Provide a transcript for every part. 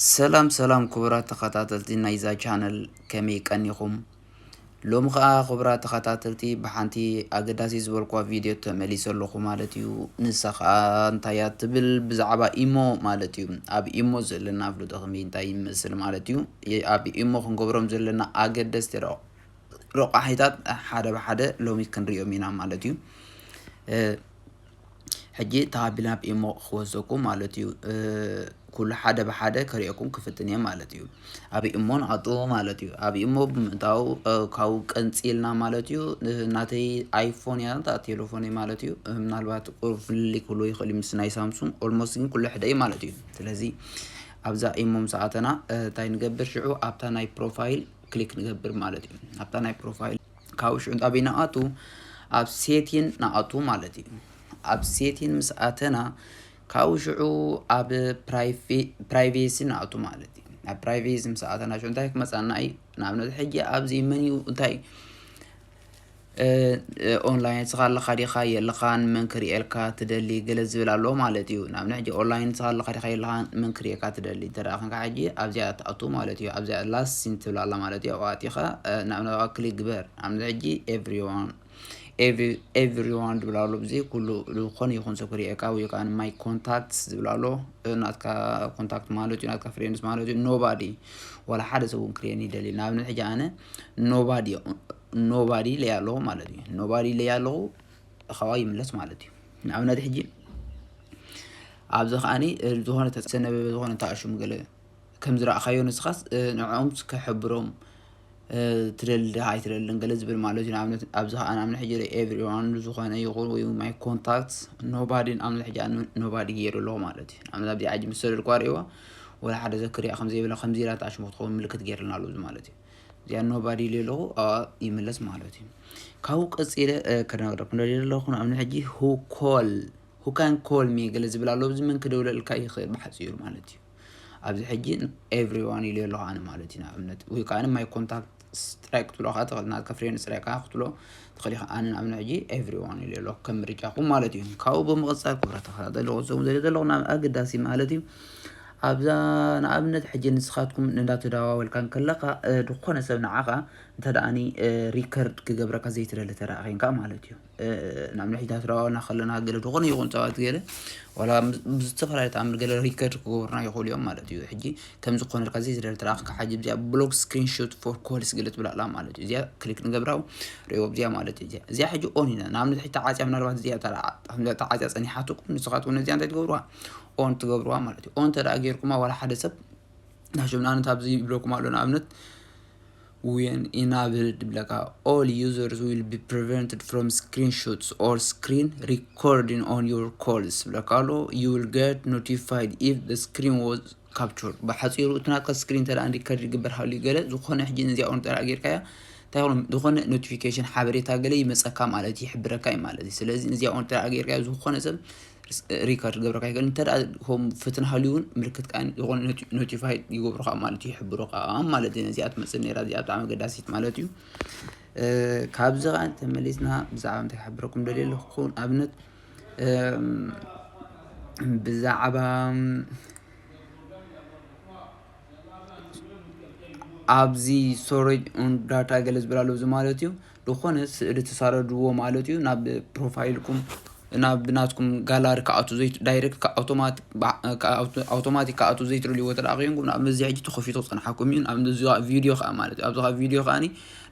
ሰላም ሰላም ክቡራት ተኸታተልቲ ናይዛ ቻነል፣ ከመይ ቀኒኹም? ሎሚ ኸኣ ክቡራት ተኸታተልቲ ብሓንቲ ኣገዳሲ ዝበልኳ ቪድዮ ተመሊሰ ኣለኹ ማለት እዩ። ንሳ ኸኣ እንታይ እያ ትብል? ብዛዕባ ኢሞ ማለት እዩ። ኣብ ኢሞ ዘለና ፍልጦ ከመይ እንታይ ይመስል ማለት እዩ? ኣብ ኢሞ ክንገብሮም ዘለና ኣገደስቲ ረቋሒታት ሓደ ብሓደ ሎሚ ክንሪኦም ኢና ማለት እዩ። ሕጂ ተቐቢልና ኣብ ኢሞ ክወስደኩም ማለት እዩ። ኩሉ ሓደ ብሓደ ከርእየኩም ክፍትን እየ ማለት እዩ። ኣብ ኢሞ ንኣቱ ማለት እዩ። ኣብ ኢሞ ብምእታው ካብኡ ቀንፂልና ማለት እዩ። ናተይ ኣይፎን እያ እታ ቴሌፎነይ ማለት እዩ። ምናልባት ፍልልይ ክህልዎ ይኽእል እዩ ምስ ናይ ሳምሱንግ፣ ኦልሞስት ግን ኩሉ ሕደ እዩ ማለት እዩ። ስለዚ ኣብዛ ኢሞ ምስ ኣተና እንታይ ንገብር ሽዑ ኣብታ ናይ ፕሮፋይል ክሊክ ንገብር ማለት እዩ። ኣብታ ናይ ፕሮፋይል ካብኡ ሽዑ እንታይ ንኣቱ ኣብ ሴቲን ንኣቱ ማለት እዩ። ኣብ ሴቲን ምስ ኣተና ካብኡ ሽዑ ኣብ ፕራይቬሲ ንኣቱ ማለት እዩ። ኣብ ፕራይቬሲ ምስ ኣተና ሽዑ እንታይ ክመፃና እዩ? ንኣብነት ሕጂ ኣብዚ መን እዩ እንታይ ኦንላይን ስኻ ኣለኻ ዲኻ የለኻን፣ መን ክርእየልካ ትደሊ ገለ ዝብል ኣሎ ማለት እዩ። ንኣብነት ሕጂ ኦንላይን ስኻ ኣለኻ ዲኻ የለኻን፣ መን ክርእየካ ትደሊ እንተ ደኣ ኸንካ ሕጂ ኣብዚኣ ትኣቱ ማለት እዩ። ኣብዚኣ ላስት ሲን ትብል ኣላ ማለት እዩ። ኣብኣ ኣቲኻ ንኣብነት ኣብኣ ክሊክ ግበር። ንኣብነት ሕጂ ኤቭሪዋን ኤቭሪዋን ዝብል ኣሎ። ብዚ ኩሉ ዝኾነ ይኹን ሰብ ክርእየካ ወይ ከዓ ማይ ኮንታክትስ ዝብል ኣሎ። ናትካ ኮንታክት ማለት እዩ፣ ናትካ ፍሬንድስ ማለት እዩ። ኖባዲ ዋላ ሓደ ሰብ እውን ክርእየኒ ይደሊ። ንኣብነት ሕጂ ኣነ ኖባዲ ኖባዲ ኢለያ ኣለኹ ማለት እዩ። ኖባዲ ኢለያ ኣለኹ፣ ኻብኣ ይምለስ ማለት እዩ። ንኣብነት ሕጂ ኣብዚ ከዓኒ ዝኾነ ተሰነበበ ዝኾነ ተኣሽሙ ገለ ከም ዝረኣኻዮ ንስኻስ ንዕኦም ከሕብሮም ትደሊ ዲኻ ኣይትደልን ገለ ዝብል ማለት እዩ። ንኣብነት ኣብዚ ከኣ ንኣብነት ሕጂ ኤቭሪዋን ዝኾነ ይኹን ወይ ማይ ኮንታክትስ ኖባዲ ንኣብነት ሕጂ ኖባዲ ገይሩ ኣለኹ ማለት እዩ። ንኣብነት ኣብዚ ዓጂ ምስ ሰደድኳ ርእይዋ ወላ ሓደ ዘክርያ ከም ዘይብላ ከም ዚራ ተኣሽሙ ክትኸውን ምልክት ገይርልና ኣሎ እዚ ማለት እዩ። እዚኣ ኖባዲ ኢለ ኣለኹ፣ ኣብኣ ይምለስ ማለት እዩ። ካብኡ ቀፂለ ክነግረኩም ደልየ ዘለኹ ንኣብነት ሕጂ ሁ ኮል ሁ ካን ኮል ሚ ገለ ዝብል ኣሎ። እዚ መን ክደውለልካ ይኽእል ብሓፂሩ ማለት እዩ። ኣብዚ ሕጂ ኤቭሪዋን ኢለ ኣለኹ ኣነ ማለት እዩ። ንኣብነት ወይ ከዓ ማይ ኮንታክት ስትራይክ ክትብሎ ከዓ ትኽእል፣ ናትካ ፍሬንድ ስትራይክ ከዓ ክትብሎ ትኽእል ኢኻ። ኣነ ንኣብነት ሕጂ ኤቭሪዋን ኢለ ኣለኹ ከም ምርጫኹም ማለት እዩ። ካብኡ ብምቕፃል ክቡራት ተኸታተሊ ክወስደኩም ዘለ ዘለኹ ናብ ኣገዳሲ ማለት እዩ። ኣብዛ ንኣብነት ሕጂ ንስኻትኩም እንዳተደዋወልካ እንከለኻ ዝኾነ ሰብ ንዓኻ እንተ ደኣኒ ሪከርድ ክገብረካ ዘይትደሊ ተደኣ ኸይንካ ማለት እዩ። ንኣብነት ሕጂ እንዳተደዋወልና ከለና ገለ ዝኾነ ይኹን ሰባት ገለ ዋላ ብዝተፈላለየ ተኣምር ገለ ሪከርድ ክገብሩና ይኽእሉ እዮም ማለት እዩ። ሕጂ ከም ዝኾነልካ ዘይትደሊ ተደኣ ኸይንካ ሕጂ እዚኣ ብሎክ ስክሪንሾት ፎር ኮልስ ገለ ትብል ኣላ ማለት እዩ። እዚኣ ክሊክ ንገብራ ርእይዎ እዚኣ ማለት እዩ። እዚኣ ሕጂ ኦን ኢና ንኣብነት ሕጂ ተዓፅያ ምናልባት እዚኣ ተዓፅያ ፀኒሓትኩም ንስኻትኩም ነዚኣ እንታይ ትገብሩዋ? ኦን ትገብሩዋ ማለት እዩ። ኦን ተደኣ ጌርኩማ ዋላ ሓደ ሰብ ናሽም ንኣብነት ኣብዚ ይብለኩም ኣሎ ንኣብነት when enabled ይብለካ all users will be prevented from screenshots or screen recording on your calls ይብለካ ኣሎ። You will get notified if the screen was captured። ብሓፂሩ እቲ ናትካ ስክሪን ተደኣ ሪከርድ ይግበር ሃልዩ ገለ ዝኾነ ሕጂ ነዚኣ ኦን ተደኣ ጌርካያ እንታይ ዝኾነ ኖቲፊኬሽን ሓበሬታ ገለ ይመፀካ ማለት ይሕብረካ እዩ ማለት እዩ። ስለዚ ነዚኣ ኦን ተደኣ ጌርካያ ዝኾነ ሰብ ሪከርድ ገብረካ ይኽእል። እንተ ከም ፍትን ሃልዩ እውን ምልክት ከዓ ዝኾነ ኖቲፋይ ይገብሩካ ማለት እዩ፣ ይሕብሩካ ማለት እዩ። ነዚኣ ትመፅእ ነራ እዚኣ ብጣዕሚ ኣገዳሲት ማለት እዩ። ካብዚ ከዓ ተመሊስና ብዛዕባ እንታይ ክሕብረኩም ደልየ ኣለኹ ንኣብነት ብዛዕባ ኣብዚ ስቶሬጅ ኦን ዳታ ገለ ዝብል ኣሎ እዚ ማለት እዩ። ዝኾነ ስእሊ ተሳረድዎ ማለት እዩ ናብ ፕሮፋይልኩም ናብ ናትኩም ጋላሪ ክኣቱ ዳይሬክት ኣውቶማቲክ ክኣቱ ዘይትደልይዎ ተደኣ ኮይንኩም ንኣብነት እዚ ሕጂ ተኸፊቱ ክፀንሓኩም እዩ። ንኣብነት እዚ ቪድዮ ከዓ ማለት እዩ ኣብዚ ቪድዮ ከዓ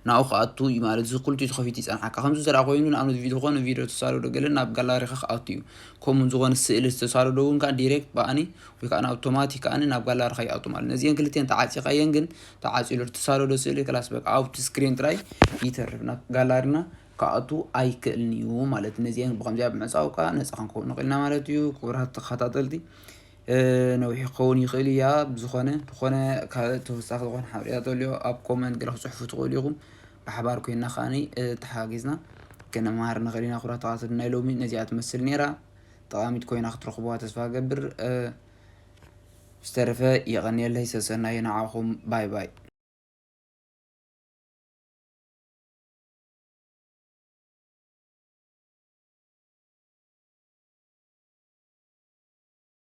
ናብኡ ክኣቱ እዩ ማለት እዚ ክልቲኡ ተኸፊቱ ይፀንሓካ። ከምዚ ዝረኣ ኮይኑ ንኣብነት ቪድዮ ዝኾነ ቪድዮ ተሳረዶ ገለ ናብ ጋላሪኻ ክኣቱ እዩ። ከምኡ ዝኾነ ስእሊ ዝተሳረዶ እውን ከዓ ዲሬክት ብኣኒ ወይ ከዓ ኣውቶማቲክ ከኣ ናብ ጋላሪኻ ይኣቱ ማለት ነዚአን ክልቲአን ተዓፂኻየን ግን ተዓፂሉ ዝተሳረዶ ስእሊ ክላስ በቃ ኣብቲ ስክሪን ጥራይ ይተርፍ ናብ ጋላሪና ክኣቱ ኣይክእልን እዩ ማለት ነዚአን ብከምዚኣ ብምዕፃው ከዓ ነፃ ክንከውን ንኽእልና ማለት እዩ። ክቡራት ተኸታተልቲ ነዊሕ ክኸውን ይኽእል እያ። ብዝኾነ ዝኾነ ካልእ ተወሳኺ ዝኾነ ሓበሬታ ተልዮ ኣብ ኮመንት ገለ ክፅሕፉ ትኽእሉ ኢኹም። ብሓባር ኮይና ከዓኒ ተሓጋጊዝና ክንመሃር ንኽእል ኢና። ክቡራት ተኸታተልቲ ናይ ሎሚ ነዚኣ ትመስል ነይራ። ጠቓሚት ኮይና ክትረኽቡዋ ተስፋ ገብር። ዝተረፈ የቐንየለይ ሰሰናዩ ንዓኹም ባይ ባይ።